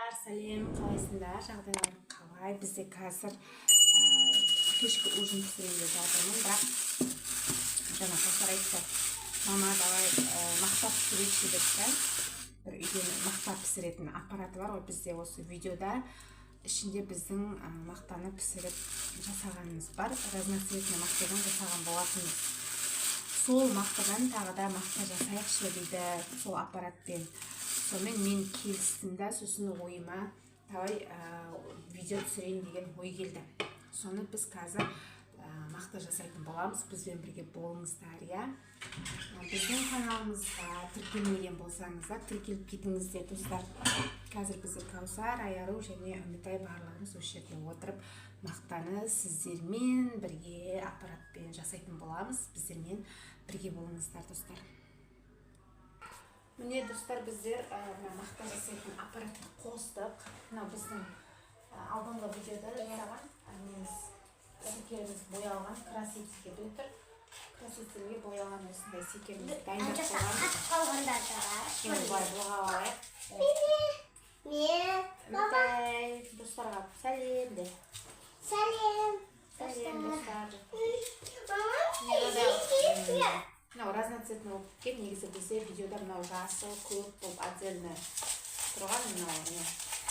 Достар, сәлем! Қалайсыңдар? Жағдайларың қалай? Бізде қазір кешкі ужин пісірейін деп жатырмын, бірақ жаңа Кәусар айтты: «Мама, давай мақта пісірейікші», — деп та. Бір үйде мақта пісіретін аппараты бар ғой бізде. Осы видеода ішінде біздің мақтаны пісіріп жасағанымыз бар, разноцветный мақтадан жасаған болатынбыз. Сол мақтадан тағы да мақта жасайықшы дейді сол аппаратпен. Сонымен мен келістім да, сосын ойыма давай видео түсірейін деген ой келді. Соны біз қазір мақта жасайтын боламыз. Бізбен бірге болыңыздар, иә. Біздің каналымызға тіркелмеген болсаңыздар, тіркеліп кетіңіздер, достар. Қазір біздер, Кәусар, Аяру және Үмітай, барлығымыз осы жерде отырып, мақтаны сіздермен бірге аппаратпен жасайтын боламыз. Біздермен бірге болыңыздар, достар. Міне, достар, біздер мына мақта жасайтын аппаратты қостық. Мынау біздің алдыңғы видеода жасаған неміз, секеріміз боялған, красительге біліп тұр, красительге боялған осындай секерімізді дайындап Анчаса қойған. Қатып қалғандар да бар. Кішкене былай бұлғап алайық. Мен, баба. Үмітай, достарға сәлем де. Сәлем. Сәлем, достар. Мама, Міне, мынау разноцветный болып кеткен. Негізі бізде видеода мынау жасыл, көк болып отдельно тұрған мынау не.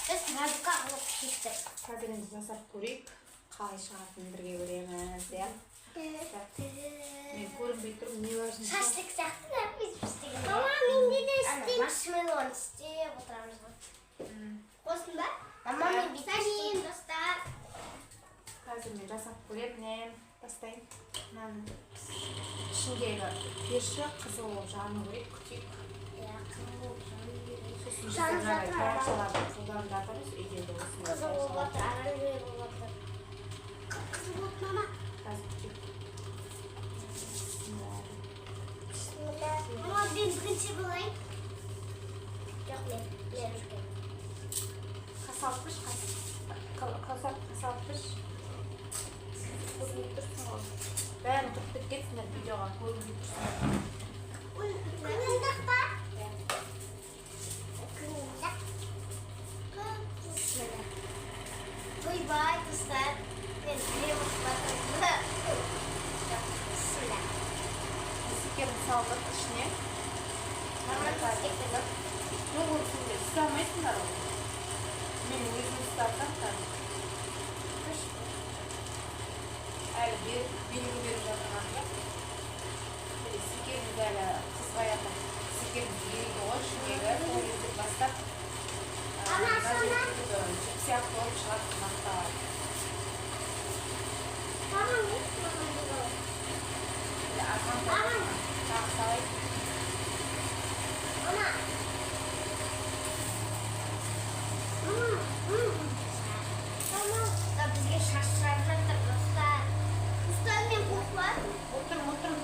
Біз радуга қылып шештік. Қазір енді жасап көрейік, қалай шығатынын бірге көреміз, иә. Мен көрінбей тұрмын, не важно. Шашлык сияқты да біз істеген. Мама, менде де істеймін. Маршмеллоуны істеп отырамыз ғой. Қостың ба? Мама, мен бүйтіп. Сәлем, достар. Қазір мен жасап көремін. Міне, бастайын. Мынаның ішіндегі перші қызыл болып жану керек, күтейік. Иә, қызыл болып жану керек. Сосын біз Жанып мынадай жатыр. таяқшаларды қолданып жатырмыз үйде де осындай Қызыл болып таяқшалар. жатыр, оранжевый болып жатыр. Қып-қызыл болды, мама. Қазір күтейік. Бисмилля. Мама, мен бірінші болайын. Жоқ, мен үлкен. Қас алып тұршы, қас. Кәусар, қас алып тұршы. Көрінбей тұрсың ғой, бәрін тұрып кеткенсіңдер, видеоға көрінбей тұрсыңдар. Күніндік па? Иә. Күніндік. Бисмилля. Ойбай, достар. Мен білемін жатырмын. Бисмилля. Секерін салдық ішіне. Нормально істеп. Жоқ, ол сендер істей алмайсыңдар ғой, мен өзім ұстасам қазір. Әлі белгі беріп жатырған жоқ. Міне, секеріміз әлі қызбай жатыр. Секеріміз ериді ғой ішіндегі, сол кезден бастап Ана, мына соны- жерде жіп сияқты болып шығады мақталар. Мама, не? Мама, не болады? Әлі азғантай Мама. тағы салайық. Мама. Мама. Мама. Да, бізге шашырап жатыр, достар. Достар, мен қорқып жатырмын. Отырмын, отырмын.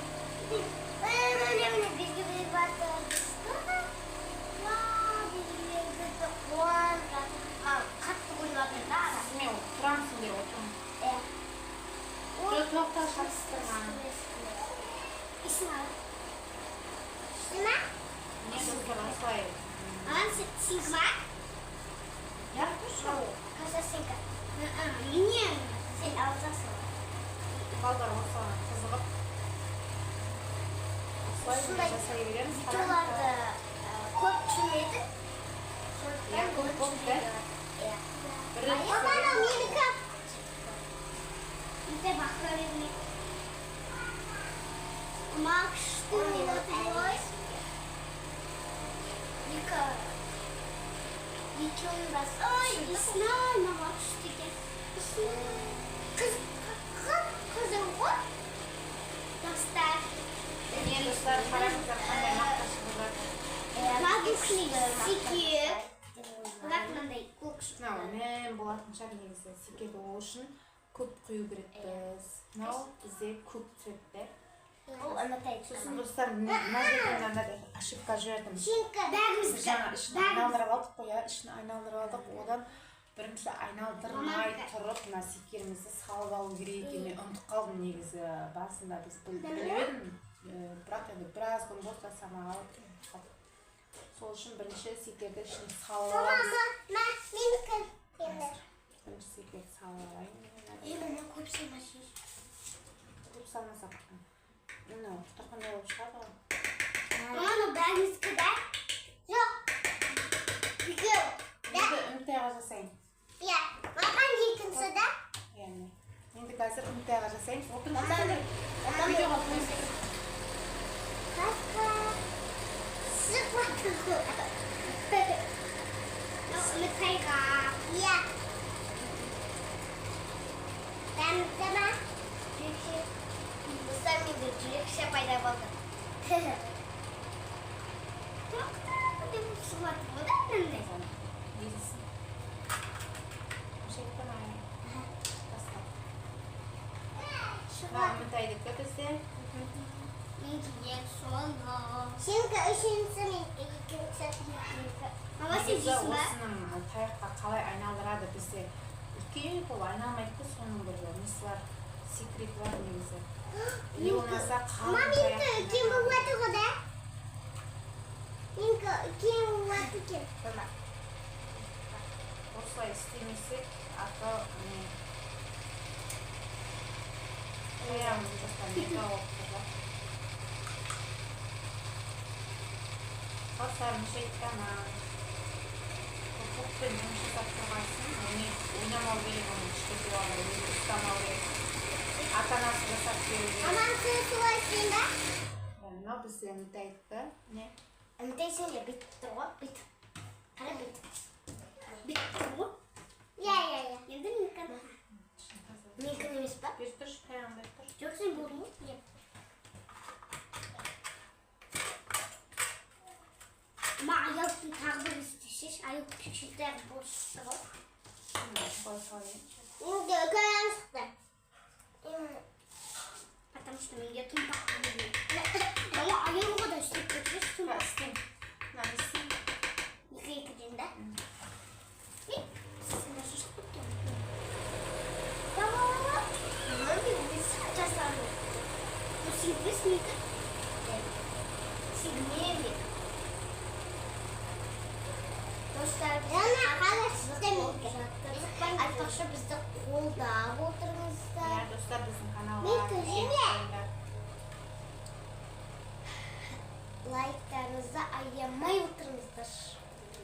Міне, міне, белгі беріп жатыр. Достар. Вау, белгі беріп жатыр. Қуанып жатыр. Маған қатты көрініп жатыр да ана. Мен тұрамын, сендер отырмын. Иә. Жоқ, тоқта, шатыстырма. Исін ал. Ма? Міне, достар, осылай. Маған сенікі ма? Иә, тұршы. Қазір сенікі. Міне, сен аласың. Балдар осыған қызығып, осылай Осындай жасай береміз. Видеоларды көп түсірмедік. Иә, көп болды, да? Иә. Бір рет. Мама, анау менікі. Мите бақыра берме. Мама, күшті ойнап ғой. Екі. Екеуінің басы. Ой, Исна, мама, күшті екен. Исна. Қыз, қып қызыл ғой. Достар. Міне, достар, қараңыздар, қандай мақта шығып жатыр. Магисный секер. Бірақ мынандай көк шықты. Мынау нәм болатын шығар негізі секерді, ол үшін көп құю керекпіз. Мынау бізде көк цветте. Бұл Үмітай. Сосын, достар, мына жерде мынандай ошибка жібердім. Сенікі. Біз Бәріміздікі. жаңа ішін айналдырып алдық қой, иә, ішін айналдырып алдық. Одан бірінші айналдырмай тұрып мына секерімізді салып алу керек екен. Мен ұмытып қалдым негізі. Басында біз біліп едім, бірақ енді біраз күн болды жасамағалы. Сол үшін бірінші секерді ішіне салып Мама, аламыз. Мама, мен жасайын. Иә, маған екінші да. Иә, міне. Енді қазір Үмітайға жасаймыз. Отырыңыз. Мама, мама. Видеоға қойыңыз. Қасқа. Шығып жатыр. Үмітайға. Иә. Дәмді ма? Достар, менде жүрекше пайда болды. Тоқта, деп шығып жатыр ғой да мынандай. Езілсін. Мешайттамай. Таста. Шығып Мына Үмітайдікі бізде. Менікі ең соңғы. Сенікі үшінші, менікі екінші. Мама, сен Негізі жейсің ба? осының таяққа қалай айналдырады, бізде үлкен болып айналмайды да, соның бір несі бар, секреті бар негізі. Не болмаса қалың Мама, менікі таяқ. үлкен болып жатыр ғой да? Менікі үлкен болып жатыр екен. Мама. Осылай істемесек, а то не аяғымыз просто металл болып тұр да. Кәусар, мешайттама. Тоқпен жұмыс жасап тұрған соң ойнамау керек, оны кішкентай балалар өзі ұстамау керек. Ата анасы жасап беру керек. Мама, сен солай істейін ба? Мынау бізде Үмітайдікі. Не? Үмітай, сен де бүйтіп тұр ғой, бүйтіп. Қара, бүйтіп. Бүйтіп тұр ғой. Иә, иә, иә. Енді менікі. Менікі емес па? Бері тұршы, таяғын беріп тұр. Жоқ, сен болдың ғой. Иә. Ма, аяқтың тағы бір істесеші, аяқ кішкентай болып шықты ғой. Қоя салайын. Менде үлкен шықты. Потому что менде томпақ. Мама, аяғыма да істеп кетсеші, томпақ. Істеймін. Мынаны істеймін. Екі екіден да? Сен шошып кеткен. Мама, мен өзім жасадым. Бұл сегіз менікі. Сегіз менікі. Достар, айтпақшы, бізді қолдап отырыңыздар. Иә, достар, біздің каналға Мен көрейін бе? қойыңдар. Лайктарыңызды аямай отырыңыздар.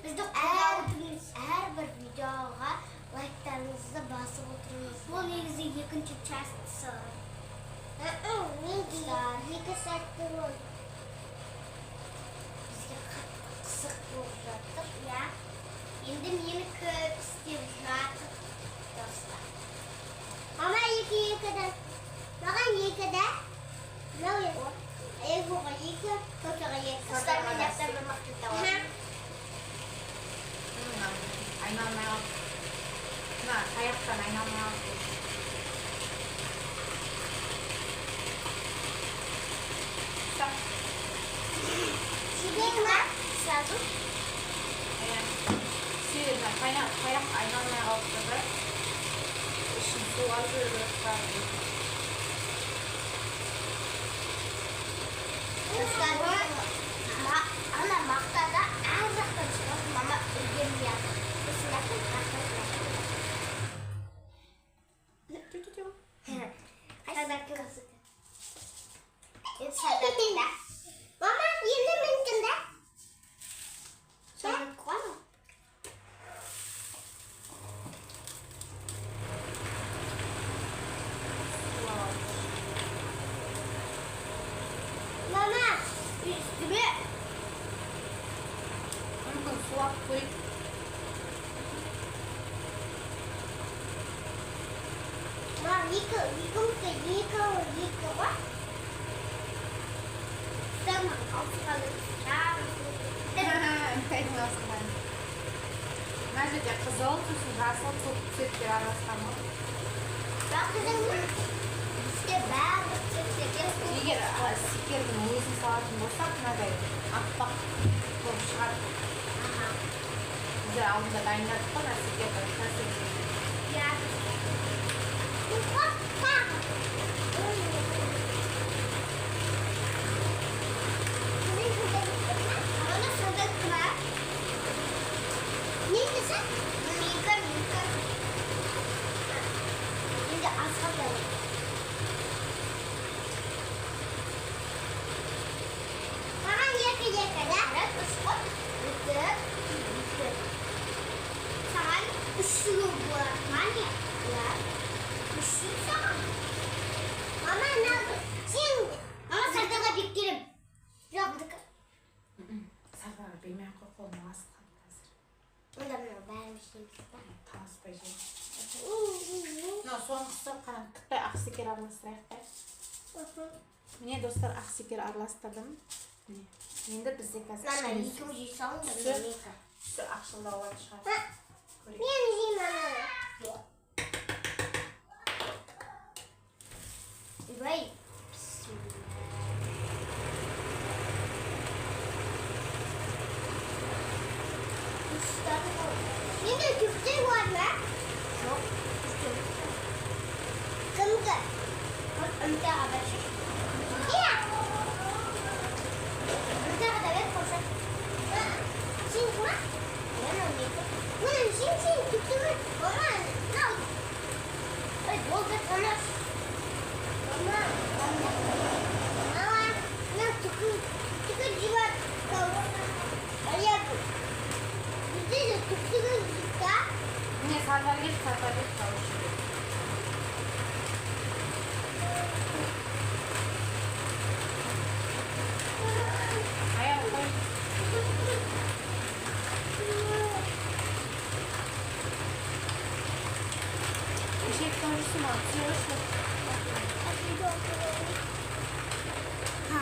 Бізді қолдап отырыңыз. Әрбір видеоға лайктарыңызды басып отырыңыз. Бұл негізі екінші частысы. Мен 2 сәт бұрын. Бізге қатты қызық болып жатыр. Иә. Енді менікі істеп жатыр, достар. Мама, екі екіден. Маған екі да. Мынау екі. Екі, екі, Кәусарға екі. Достар, мен дәптер бір мақта табамын. Мына айналмай қалды. Мына таяқтан айналмай қалды. Ұста. Себебі ма? Сразу. Иә. Себебі мына таяқ айналмай қалыпты да. Ішін суға жіберу керек па? Достар, ана мақтада әр жақтан шығып, мама үлгермей жатыр. Сосын Тю-тю-тю. Енді сәлдәттің да. Мама, енді менікін да. Сәлдәт қой. Мама, үстіме. Мүмкін сулап көрейік. Мама, екі, екі, екі, екі ғой. Tamam, алып. Үмітайдың аузынан. Мына жерде қызыл, сосын жасыл, көк цветтер араласқан ғой. Бірақ бізде барлық цветтерден су. Егер секердің өзін салатын болсақ, мынадай аппақ болып шығады. Аха. Біздер алдында дайындадық қой мына секерді. Иә. Тағы. Ана сандық ма? Негізі? Менікі, менікі. Енді аз қалды. Маған екі екі, да? Раз, үш қой. Өтіп, екі. Саған Үш болады ма, не? Иә. Үш саған. Мама, мынау сен, мама, сардаға беріп келемін. Жоқ, бұнікі. Сардаға бермей ақ қой, қолың лас қалды қазір. Онда мынау бәріміз жейміз ба? Таласпай жейміз. Мынау соңғысы, қараң, тықпай ақсекер араластырайық та. Міне, достар, ақсекер араластырдым. Міне, енді бізде қазір Мама, кішкене екеуі жей салыңдар, Түсі. менікі. Түсі ақшылдау болатын шығар. Ма, Көрейік. мен жеймін ананы. Ойбай. Бісміллә. Ұстады ғой. Менде түктер бар ма? Жоқ. Кімді? Үмітаға берші. Иә. Үмітаға да бер, қойшы. Сенікі ма? Иә, мынау менікі. Мына сен түкті бер. Мама, мынау. Ой, болды, тыныш. Мама, мама. Мама, мынау түкі, түкі жеп Аяқ. Бізде де түктігі жейді да. Міне, сардар кел, сардар кел, короче. Аяқ қой. Ешек тонжысы ма? Түсе қойшы. Ха.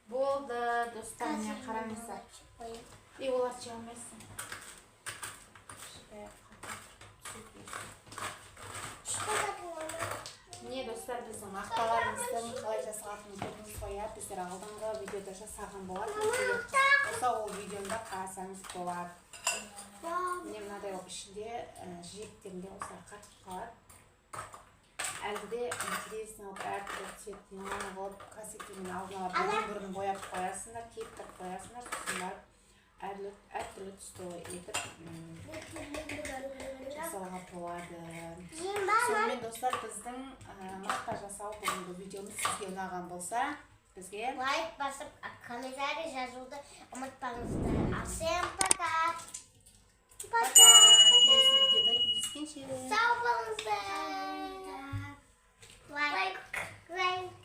Болды, достар, міне, қараңыздар. И оларды жей алмайсың. Шүкір, түседі. Міне, достар, біздің мақталарымыздың қалай жасалатынын көрдіңіз ғой, иә? Біздер алдыңғы видеода жасаған болатынбыз. Егер қызық болса, ол видеоны да қарасаңыз болады. Міне, мынадай болып ішінде жиектерінде осылай қатып қалады. Әлгіде интересно қылып, әртүрлі цвет нан қылып, красительмен алдын ала бір күн бұрын бояп қоясыңдар, кептіріп қоясыңдар, сосын барып әртүрлі түсті етіп жасауға болады. Сонымен, достар, біздің мақта жасау бүгінгі видеомыз сізге ұнаған болса, бізге Лайк басып, комментарий жазуды ұмытпаңыздар. А всем пока. Пока, келесі видеода кездескенше. Сау болыңыздар. Лайк. Лайк.